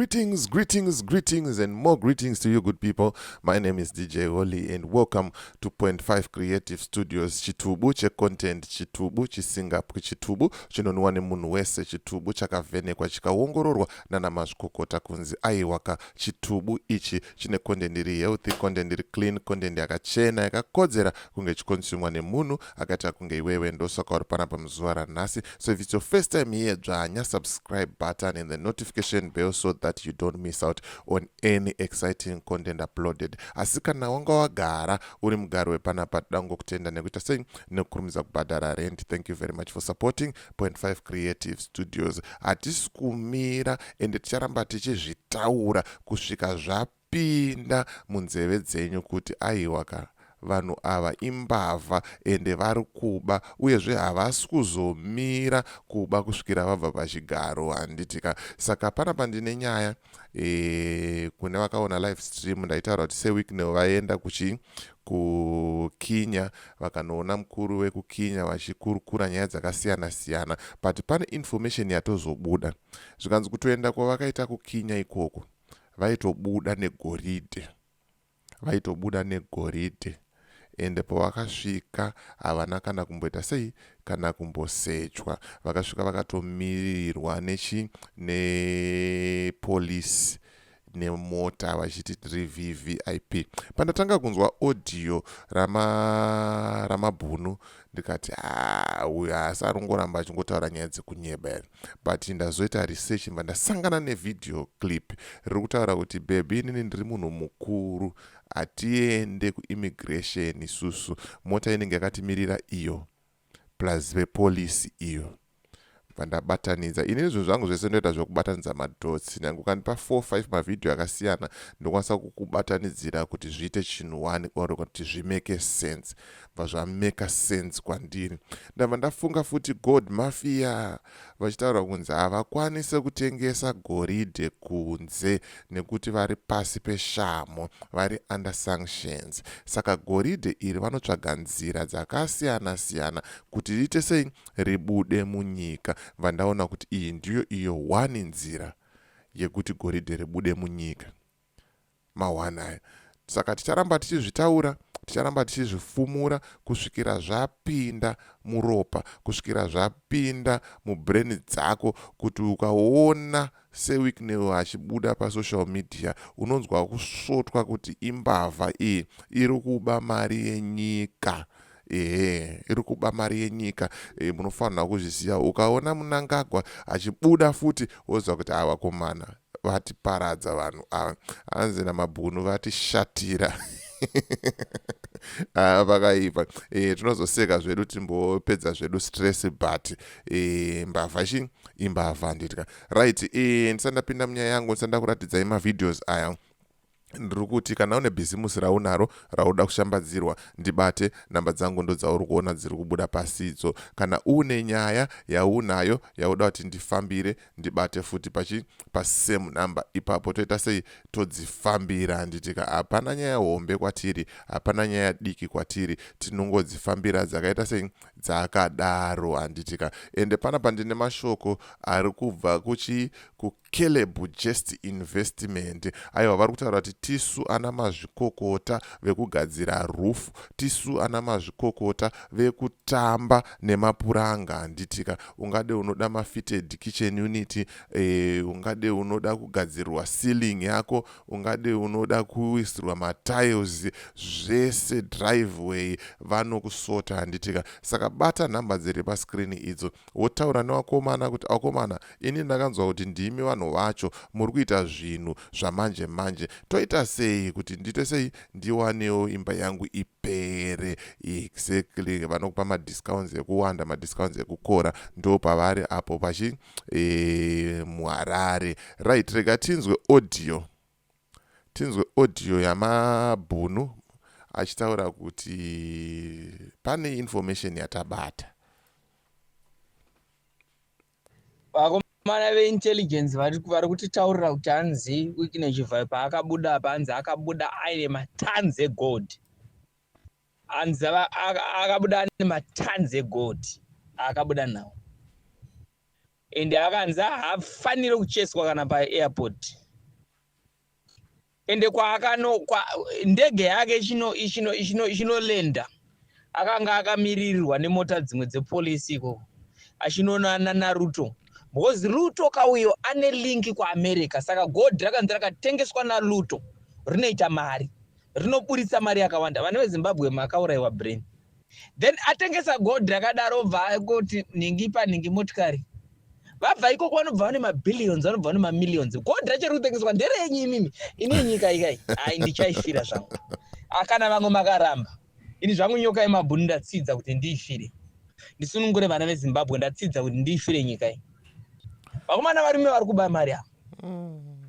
Greetings, greetings, greetings, and more greetings to you, good people. My name is DJ Holly, and welcome to Point 5 Creative Studios. Chitubu checontent, chitubu chisingapwi, chitubu chinonwiwa nemunhu wese, chitubu chakavhenekwa chikaongororwa nana mazvikokota kunzi aiwaka chitubu ichi chine content iri healthy, content iri clean, content yakachena, yakakodzera kunge chikonsumwa nemunhu akaita kunge iwewe. Ndosaka uri panapa muzuva ranhasi. So if it's your first time here, dzvanya subscribe button and the notification bell so that you don't miss out on any exciting content uploaded. Asi kana wanga wagara uri mugari wepanapa, toda kungokutenda nekuita sei, nekukurumidza kubhadhara rent. Thank you very much for supporting Point 5 Creative Studios. Hatisi kumira, ende ticharamba tichizvitaura kusvika zvapinda munzeve dzenyu kuti aiwa ka, vanhu ava imbavha, ende vari kuba, uyezve havasi kuzomira kuba kusvikira vabva pachigaro, handitika? Saka panapa ndine nyaya. Kune vakaona live stream, ndaitaura kuti Sir Wicknell vaenda kuchi kuKenya, vakanoona mukuru wekuKenya, vachikurukura nyaya dzakasiyana siyana. But pane information yatozobuda, zvikanzi kutoenda kwavakaita kuKenya ikoko, vaitobuda negoridhe, vaitobuda negoridhe. Ende pavakasvika havana kana kumboita sei, kana kumbosechwa. Vakasvika vakatomirirwa nechi nepolisi nemota, vachiti tiri VVIP. Pandatanga kunzwa audio ramabhunu, ndikati, uyu haasi arongoramba achingotaura nyaya dzekunyeba here? But ndazoita research, mba ndasangana nevideo clip riri kutaura kuti, "Baby, inini ndiri munhu mukuru, hatiende kuimmigration isusu, mota inenge yakatimirira iyo, plus vepolisi iyo." Bva ndabatanidza. Inini zvinhu zvangu zvese ndoita zvekubatanidza madots. Nyange ukandipa 4 5 mavhidhiyo akasiyana, ndokwanisa kukubatanidzira kuti zviite chinhu one or kuti zvimake sense. Bva zvamake sense kwandiri. Ndabva ndafunga futi Gold Mafia vachitaura kunzi havakwanisi kutengesa goridhe kunze nekuti vari pasi peshamo, vari under sanctions. Saka goridhe iri vanotsvaga nzira dzakasiyana siyana kuti riite sei, ribude munyika. Vandaona kuti iyi ndiyo iyo one nzira yekuti goridhe ribude munyika, mahwana aya. Saka ticharamba tichizvitaura, ticharamba tichizvifumura kusvikira zvapinda muropa, kusvikira zvapinda mubrain dzako, kuti ukaona Sir Wicknell achibuda pasocial media, unonzwa kusvotwa kuti imbavha iyi, iri kuba mari yenyika. Ehe, iri kuba mari yenyika. Munofanira kuzviziva. Ukaona Mnangagwa achibuda futi, woziva kuti avakomana vatiparadza vanhu ava. Hanzi namabhunu vatishatira. Ah, vakaipa. Tinozoseka zvedu, timbopedza zvedu stress, but mbavha chi imbavha, nditya. Right, ndisati ndapinda munyaya yangu, ndisati ndakuratidzai mavideos aya, ndiri kuti kana une bhizimusi raunaro rauda kushambadzirwa, ndibate. Namba dzangu ndo dzauri kuona dziri kubuda pasidzo. Kana une nyaya yaunayo yauda kuti ndifambire, ndibate futi pachi pasame number ipapo. Toita sei, todzifambira, handitika? Hapana nyaya hombe kwatiri, hapana nyaya diki kwatiri, tinongodzifambira dzakaita sei, dzakadaro, handitika? Ende panapa ndine mashoko ari kubva kuchi kuCaleb Just Investment. Aiwa, vari kutaura kuti tisu ana mazvikokota vekugadzira roof, tisu ana mazvikokota vekutamba nemapuranga, handitika? Ungade unoda mafitted kitchen unit, ungade unoda kugadzirwa ceiling yako, ungade unoda kuisirwa matiles, zvese, driveway, vanokusota, handitika? Saka bata nhamba dziri pascreen idzo, wotaura nevakomana kuti, "Akomana, ini ndakanzwa kuti ndimi vanhu vacho muri kuita zvinhu zvamanje manje. Toita sei kuti ndiite sei, ndiwanewo imba yangu ipere?" Exactly, vanokupa madiscounts ekuwanda, madiscounts ekukora. Ndo pavari apo pachi muHarare. Right, rega tinzwe audio, tinzwe audio yamabhunu achitaura kuti pane information yatabata. Vakomana veintelligence vari kutitaurira kuti hanzi Wicknell Chivayo paakabuda apa, hanzi akabuda aine matons egold. Hanzi akabuda ane matons egold, akabuda nawo, ende akanzi haafaniri kucheswa kana paairport. Ende kwaakano kwa, ndege yake ichino ichino ichino ichinolenda akanga akamiririrwa nemota dzimwe dzepolisi ikoko achinonana naRuto because Ruto kauyo ane link kuAmerica. Saka gold rakanzi rakatengeswa naRuto rinoita mari, rinoburitsa mari yakawanda. Vana veZimbabwe makaurayiwa brain. Then atengesa gold rakadaro, obva angoti nhingi pa nhingi motikari. Vabva ikoko vanobva vane mabillions, vanobva vane mamillions. Gold racho riri kutengeswa nderenyu imimi. Ini nyika ikai ai ndichaifira zvangu. Akana vamwe makaramba, ini zvangu nyoka yemabhunu ndatsidza kuti ndiifire, ndisunungure vana veZimbabwe. Ndatsidza kuti ndiifire nyika iyi. Vakomana, varume vari kuba mari ava,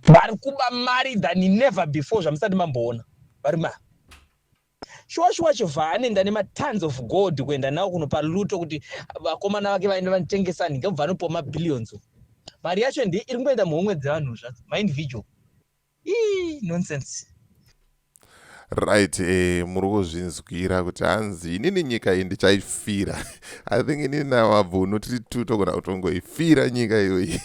vari kuba mari than never before zvamusati mamboona. Varume ava shuwa shuwa, Chivayo anoenda nematons of gold kuenda nawo kunopa Ruto kuti vakomana vake vaende vanotengesa nhingi, obva vanopiwa mabillions. Mari yacho ndi iri kungoenda muhomwe dzevanhu zvadzo, maindividual. Ii, nonsense. Right, muri kuzvinzwira kuti hanzi inini nyika iyi ndichaifira. I think inini naMabhunu tiri tu togona kutongoifira nyika iyoyi.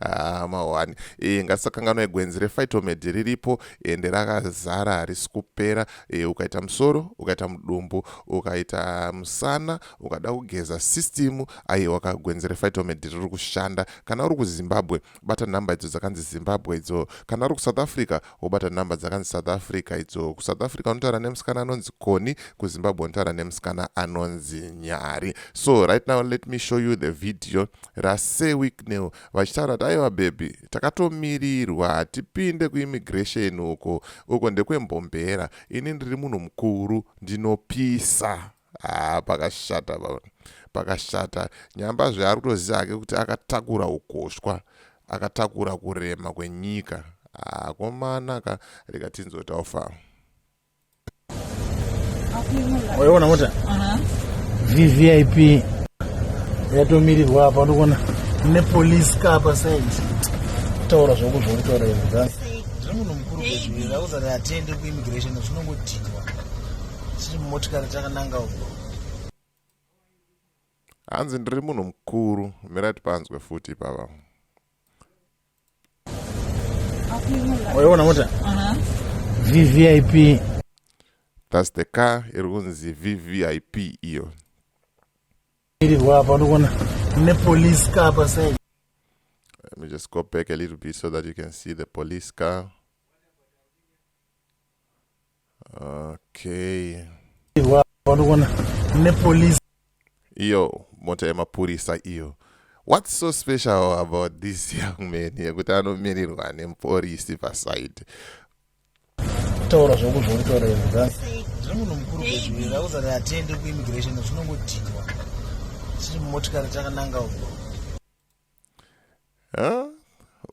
Ah, mawani ngatisakanganwa gwenzi rePhytomed riripo ende rakazara, harisi kupera. Ukaita musoro, ukaita mudumbu, ukaita musana, ukada kugeza system, aiwa, kagwenzi rePhytomed riri kushanda. Kana uri kuZimbabwe, bata nhamba idzo dzakanzi Zimbabwe idzo. Kana uri kuSouth Africa, wobata nhamba dzakanzi South Africa idzo. KuSouth Africa unotaura nemusikana anonzi Koni, kuZimbabwe unotaura nemusikana anonzi Nyari. So right now let me show you the video raSir Wicknell vachitaura kuti aiwa baby, takatomirirwa, hatipinde kuimmigration uko, uko ndekwembombera. Ini ndiri munhu mukuru, ndinopisa. Ha, pakashata, pakashata. Nyamba zveari kutoziva hake kuti akatakura ukoshwa, akatakura kurema kwenyika. Akomana ka, rega tinzoti aufa. Waiona mota VVIP yatomirirwa apa, ndikuona nepolice car paside. Taura zvako zvokutaura izvi. Ndiri munhu mukuru baby, rakuzati hatiendi kuimmigration, zvinongodhindwa tiri mumotikari takananga uko. Hanzi ndiri munhu mukuru. Mirai tipanzwe futi ipapa. Waiona mota VVIP. That's the car iri kunzi VVIP iyo. Mirirwa apa, ndikuona nepolice car paside. Let me just go back a little bit so that you can see the police car. Okay. Mirwa apa, ndikuona nepolice. Iyo mota yemapurisa iyo. What's so special about this young man yekuti anomirirwa nemuporisi paside? Taura zvako zvokutaura izvi. Ndiri munhu mukuru baby, rakuzati hatiendi kuimmigration, zvinongodhindwa tiri mumotikari takananga uko. Huh?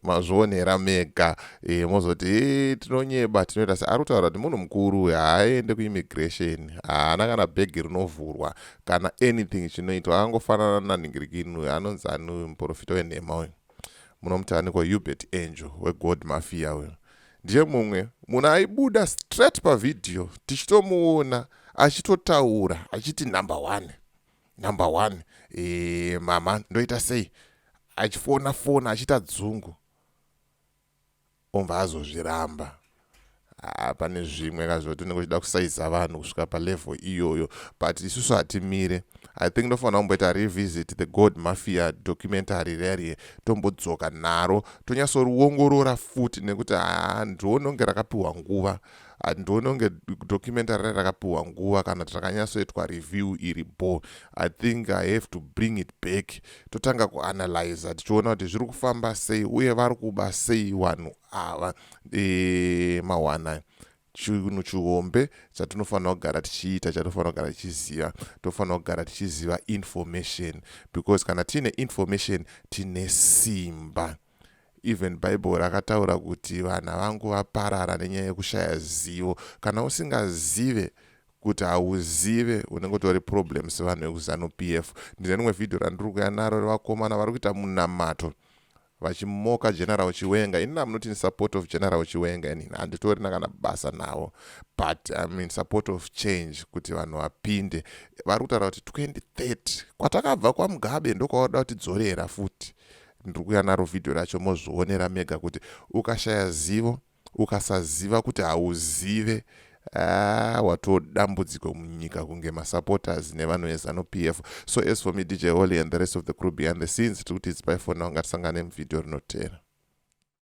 Mazvionera mega. Mozoti tinonyeba, tinoita se ari kutaura kuti munhu mukuru uyu haaende kuimmigration, haana kana bhegi rinovhurwa kana anything chinoitwa. Akangofanana nanhingirikini uyu anonzi ani uyu muprofita wenhema uyu, munomuti aniko, Hubert Angel weGold Mafia. Uyu ndiye mumwe munhu aibuda straight pavhidhiyo tichitomuona achitotaura achiti number one, number one, mama ndoita sei, achifona fona achiita dzungu, obva azozviramba. Ah, pane zvimwe kazvoti unenge uchida kusaiza vanhu kusvika palevel iyoyo, but isusu hatimire. I think ndofanira kumboita revisit the Gold Mafia documentary rariye, tombodzoka naro, tonyatsoriongorora futi, nekuti handioni kunge rakapiwa nguva, handioni kunge documentary rari rakapiwa nguva kana kuti rakanyatsoitwa review iri bo. I think I have to bring it back, totanga kuanalyza tichiona kuti zviri kufamba sei uye vari kuba sei vanhu ava. Mawana chinhu chihombe chatinofanira kugara tichiita, chatinofanira kugara tichiziva, tofanira kugara tichiziva information, because kana tiine information tine simba. Even Bible rakataura kuti vana vangu vaparara nenyaya yekushaya zivo. Kana usingazive kuti hauzive, unenge utori problem. Sevanhu vekuZANU PF, ndine rimwe vhidhio randiri kuya naro revakomana vari kuita munamato vachimoka General Chiwenga. Inini am not in support of General Chiwenga, inini handitorina kana basa navo, but I'm in support of change, kuti vanhu vapinde. Vari kutaura kuti 2030 kwatakabva kwaMugabe ndokwavada kutidzorera futi. Ndiri kuya naro vhidhio racho, mozvionera mega kuti ukashaya zivo. Ukasaziva kuti hauzive, ah, watodambudziko munyika kunge masupporters nevanhu veZANU PF. So as for me, DJ Holly, and the rest of the crew behind the scenes, tiri kuti it's bye for now. Ngatisangane muvhidhiyo rinotera.